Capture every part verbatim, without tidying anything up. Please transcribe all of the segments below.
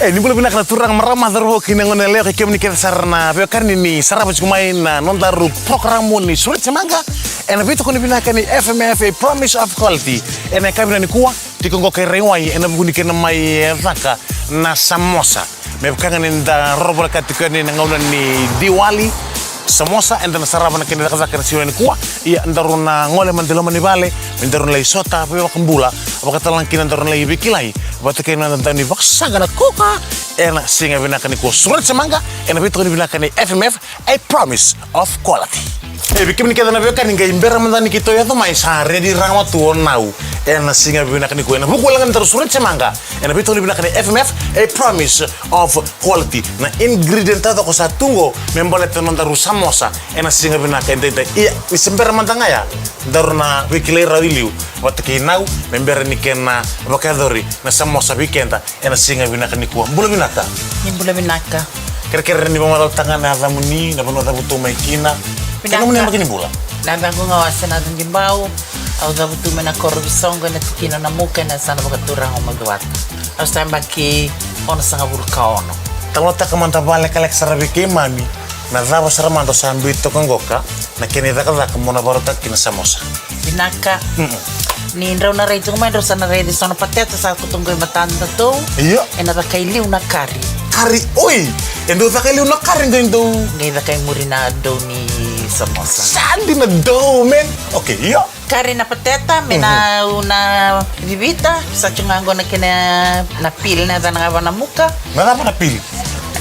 E, ni bula vinaka na turaga, marama, cauravou kei na goneyalewa, kei kemuni kece sara na veiwekani ni sarava tiko mai na nodaru porokaramu ni Sureti se Maqa ena veitokoni vinaka ni F M F, a promise of quality. Ena yakavi nikua, tiko qo kei Raiwai ena vuku ni kena mai, e, caka na samosa. Me vaka ga ni da roro voleka tiko yani na gauna ni Diwali, samosa, eda na sarava na kena cakacaka ena siga nikua. Ia, daru na gole mada i loma ni vale me daru na lai sota, veivakabula, vakatalega kina daru na lai veikilai vata kei na noda dau ni vakasaqa na kuka ena siga vinaka nikua. Sureti se Maqa ena veitokoni vinaka ni F M F, a promise of quality. E, vei kemuni kece na veiwekani, qai bera mada ni keitou yaco mai, sa redi rawa tu o Nau ena siga vinaka nikua ena vuku wale ga ni daru Sureti se Maqa ena veitokoni vinaka ni F M F, a promise of quality. Na ingredient taucoko sa tu qo me baleta na nodaru samosa ena siga vinaka edaidai. Ia, ni se bera mada ga ya, daru na veikilai rawa i liu vata kei Nau me bera ni kena vakayacori na samosa vei keda ena siga vinaka nikua. Bula vinaka. Ni bula vinaka. Kerekere ni vakamacalataka ga na yacamuni, na vanua cavutu mai kina, kei na nomuni yabaki ni bula. Na yacaqu ga o Asenaca Qibau. Au cavutu mai na koro Visoqo, ena tikina o Namuka, ena yasana vakaturaga o Macuata. Au sa yabaki onosagavulu ka ono. Talanoataka mada vakalekaleka sara vei keimami na cava sara mada o sa biu toka qoka, na kena icakacaka mo na vakarautaka kina samosa. Vinaka. Mm-mm. Ni drau na rai tiko mai, drau sa na raici so na pateta sa koto qo i matadatou. Io. Ena caka i liu na kari. Kari, oi! E dau caka i liu na kari qai dau. Qai caka i muri na dou ni samosa. Sa dina, dou, man. Okay, io. Kari na pateta me na, mhm, au na vivita, sa tu ga qo na kena, na peel, na yacana ga va Namuka. Na cava na peel?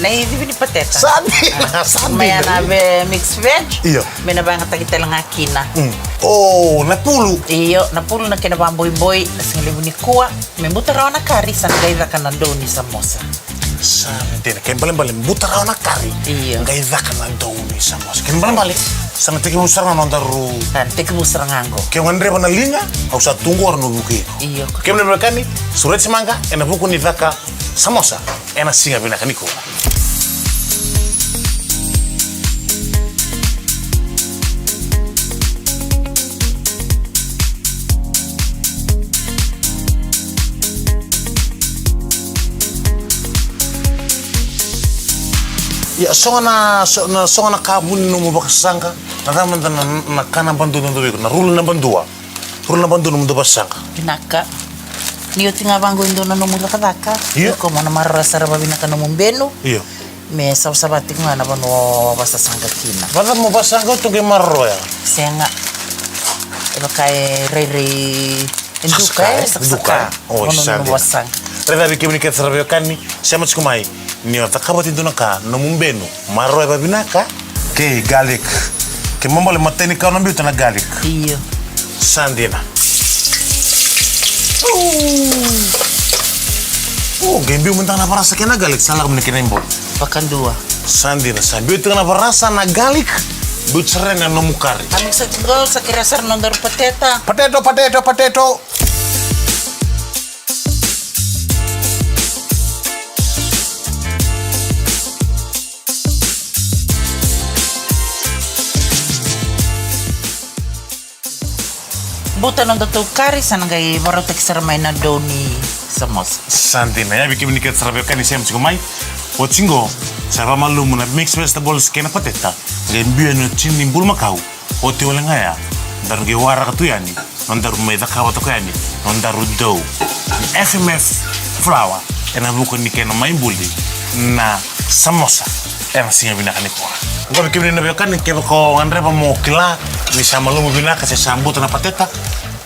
Na icivi ni pateta. Sa dina, ah, sa dina. Mai na ve-, mix veg. Io. Me na vayagataki tale ga kina. Mm. O, na pulu. Io, na pulu, na kena vaboiboi, na siga levu nikua. Me buta rawa na kari, sa na qai caka na dou ni samosa. Sa dina, kena ibalebale buta rawa na kari. Io. Qai caka na dou ni samosa. Kena ibalebale sa na tekivu sara ga nodaru. Sa na tekivu sara ga qo. Ke gadreva na liga, au sa tu qo, au na vukei iko. Io. Kemuni na veiwekani, Sureti se Maqa ena vuku ni caka samosa ena siga vinaka nikua. Ia, so ga na, so, na, so ga na ka vuni nomu vakasaqa, na cava mada na, na ka naba dua e dau vei iko, na rule naba dua. Rule naba dua nomu dau vakasaqa. Vinaka. Ni oti ga vaqo e dua na nomu cakacaka. Io. Iko mo na maroroya sara vavinaka nomu benu. Io. Me savasava tiko ga na vanua o vakasasaqa kina. Vacava mo vakasaqa, o tu qai maroroya? Sega. E vaka e rairai e duka, e sakasaka. Duka, e? Oi, sa dina. Raica vei kemuni kece sara veiwekani, sema tiko mai. Ni o cakava tiko e dua na ka, nomu benu, maroroya vavinaka. Kei garlic. Kena ibalebale matai ni ka o na biuta na garlic. Io. Sa dina. O, qai biu mada na varasa kei na garlic, sa lako mai na kena iboi. Vakadua. Sa dina, sa biu tiko na varasa, na garlic. Biu sara na nomu kari. A mix tiko, sa kerea sara nodaru pateta. Potato, potato, potato. Buta nodatou kari, sa na qai vakarautaki sara mai na dou ni samosa. Sa dina, ia vei kemuni kece sara veiwekani sema tiko mai. Oti qo, sa vakamalumu na mixed vegetables kei na pateta. Qai biu yani na tini ni bulumakau. Oti wale ga ya, daru qai waraka tu yani, nodaru mai cakava toka yani nodaru dou. F M F flour, ena vuku ni kena mai buli na samosa ena siga vinaka nikua. Qo vei kemuni na veiwekani, kevaka o gadreva mo kila ni sa malumu vinaka se sa buta na pateta,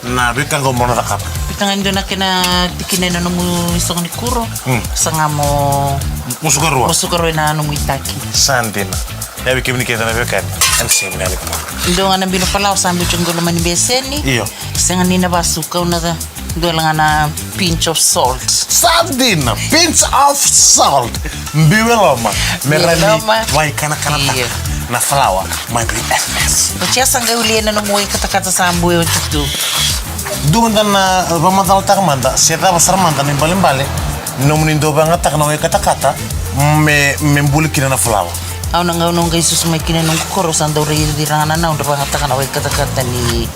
na veika qo mo na cakava. Biuta ga e dua na kena tikina ena nomu isogo ni kuro. Hmm. Saga mo musuka rua. Musuka rua ena nomu itaki. Sa dina. Ia vei kemuni kece na veiwekani, ena siga vinaka nikua. Dua ga na binu falawa sa biu tiko qo loma ni beseni. Io. Sega ni na vasuka, au na dua ga na pinch of salt. Sa dina, pinch of salt. Biu e loma. Me rawa ni, biu e loma, vakaikanakanataka. Io. Na falawa mai vei F M F. Oti ya sa qai wili ena nomu wai katakata sa bue oti tu. Dua mada na vakamacalataka mada se cava sara mada na ibalebale ni nomuni dau vakayagataka na wai katakata me, me buli kina na falawa. Au na gauna au qai susu mai kina e noqu koro, au sa dau raici ira ga na nau dau vakayagataka na wai katakata ni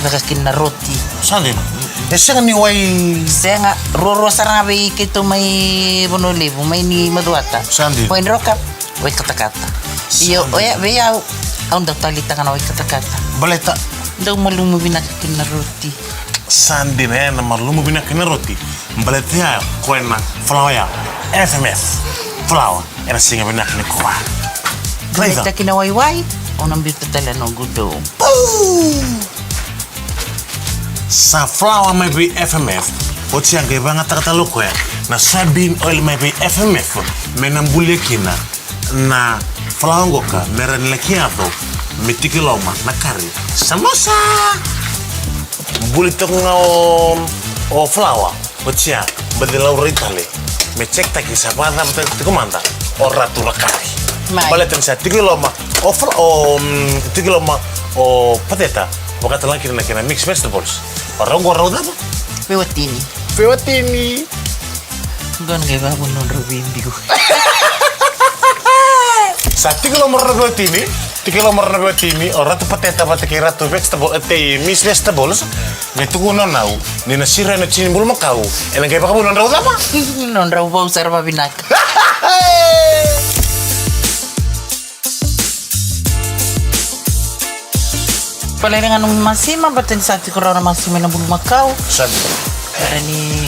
caka kina na roti. Sa dina. E sega ni wai. Sega, ruarua sara ga vei keitou mai Vanua Levu, mai ni Macuata. Sa dina. Wai droka, wai katakata. Io, oya, vei au, au dau taleitaka na wai katakata. Baleta? Dau malumu vinaka kina na roti. Sa dina, e na malumu vinaka kina na roti. Baleta ya, koya na flour ya. F M F. Flour. E na siga vinaka nikua. Raica. Taleitaka na waiwai, au na biuta tale na noqu dou. Puu! Sa flour mai vei F M F. Oti ya qai vagataka tale o koya na soybean oil mai vei F M F me na bulia kina na flour qoka me rawa ni laki yaco me tiki loma na kari. Samosa! Buli toka ga o, o flour. Oti ya, baci laurai tale me check taki sa vakacava tale tiko mada o ratu na kari. Mai. Baleta ni sa tiki loma o fla-, o, mm, tiki loma o pateta, vakatalega kina na kena mixed vegetables. O rau qo rau cava? Veiwatini. Veiwatini. Qo na qai vakavuna nodrau veibiu. Sa tiki loma rau na veiwatini, tiki loma rau na veiwatini, o ratu pateta vata kei ratu vegetable, e tei mixed vegetables. Me tukuna o Nau ni na siro ena tini bulumakau, ena qai vakavuna nodrau cava? Nodrau vau sara vavinaka. Falai ga nomu masima, baleta ni sa tiko rawa na masima ena bulumakau. Sa dina. Era ni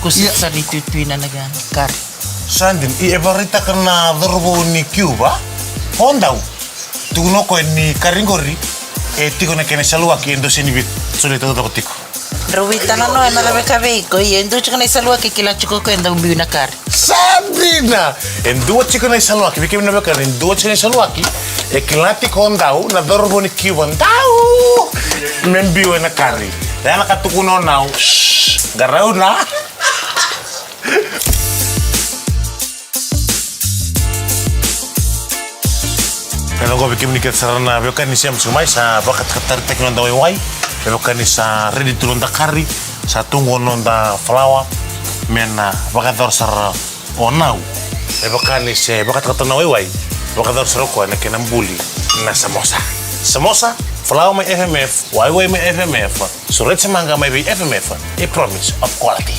kusi. Ia. Sa ni tuituina na kena kari. Sa dina, e vakaraitaka na cauravou ni Cuba o Dau. Tukuna o koya ni kari qori e tiko na kena isaluaki e dua se ni vitu, so ni taucoko tiko. Drau veitalanoa ena cava e ka vei iko, ia e dua tiko na isaluaki e kila tiko o koya e dau biu na kari. Sa dina! E dua tiko na isaluaki, vei kemuni na veiwekani, e dua tiko na isaluaki e kila tiko o Dau, na cauravou ni Cuba, Dau! Me biu ena kari. Ya na ka tukuna o Nau. Shh, qarauna. Ena qo vei kemuni kece sara na veiwekani sema tiko mai, sa vakatataritaki noda waiwai. Veiwekani, sa ready tu noda kari, sa tu qo noda flour me na vakayacora sara o Nau. Veiwekani, se vakatakata na waiwai, vakayacora sara o koya na kena buli na samosa. Samosa, flour mai F M F, waiwai mai F M F, sureti se maqa mai vei F M F, a promise of quality.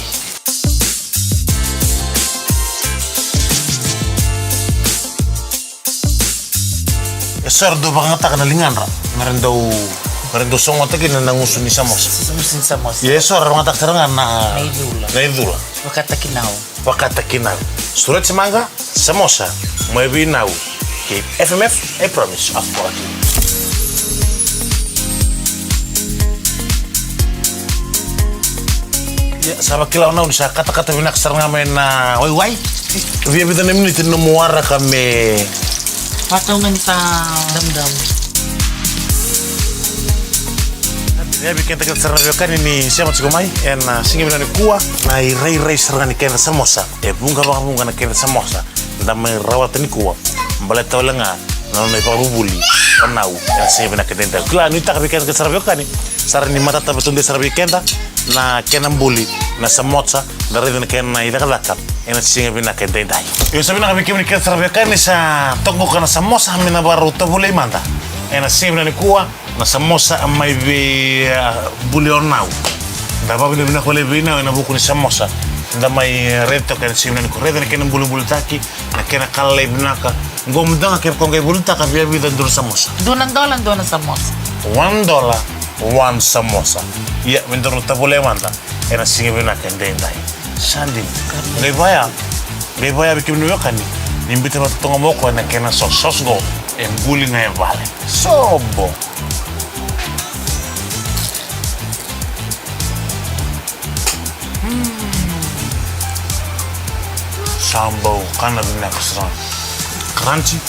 E so era dau vakayagataka na ligadra me ra dau, me ra dau sogota kina na gusu ni samosa. Gusu ni samosa. Ia e so era vakayagataka sara ga na, na icula. Na icula. Vakataki Nau. Vakataki Nau. Sureti se maqa, samosa mai vei Nau kei F M F, a promise of quality. Ia, sa vakila o Nau ni sa katakata vinaka sara ga mai na waiwai. Via vica na miniti na nomu waraka me vakatau ga ni sa damudamu. Ia, vei keda kece sara na veiwekani ni sema tiko mai ena siga vinaka nikua, na irairai sara ga ni keda samosa. E vuqa vakavuqa na keda samosa da mai rawata nikua, baleta wale ga na nona ivakavuvuli o Nau ena siga vinaka edaidai. Kila, nuitaka vei keda kece sara veiwekani, sa ra ni matata vakadodonu sara vei keda na kena buli na samosa, da raica na kena icakacaka ena siga vinaka edaidai. Io, sa vinaka vei kemuni kece sara veiwekani, sa toqoka na samosa me na vakarau tovolei mada ena siga vinaka nikua. Na samosa mai vei, ah, buli o Nau. Da vakavinavinaka wale vei Nau ena vuku ni samosa da mai, eh, raica toka ena siga vinaka nikua. Raica na kena bulibulitaki, na kena ka lalai vinaka. Qo mada ga kevaka o qai volitaka, via vica dua na samosa? Dua na dola, dua na samosa. One dollar, one samosa. Ia, me daru na tovolei mada ena siga vinaka edaidai. Sa dina. Qai vaya, qai vaya vei kemuni veiwekani, ni biuta vata toka ga mai o koya na kena sauce. Sauce qo e buli ga e vale. Sobo. Mm. Sa bau kana vinaka sara. Crunchy.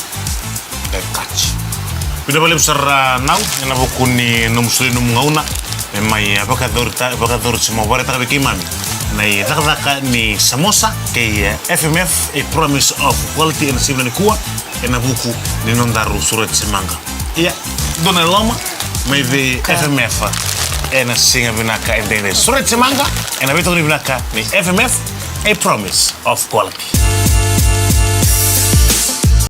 Vinaka vakalevu sara, ah, Nau, ena vuku ni nomu soli nomu gauna me mai, ah, vakayacori ta-, vakayacori se mai vakaraitaka vei keimami na icakacaka ni samosa kei, eh, F M F, a promise of quality, ena siga vinaka nikua, ena vuku ni nodaru sureti se maqa. Ia, dua na loma mai vei F M F ena siga vinaka edaidai. Sureti se maqa ena veitokoni vinaka ni F M F, a promise of quality.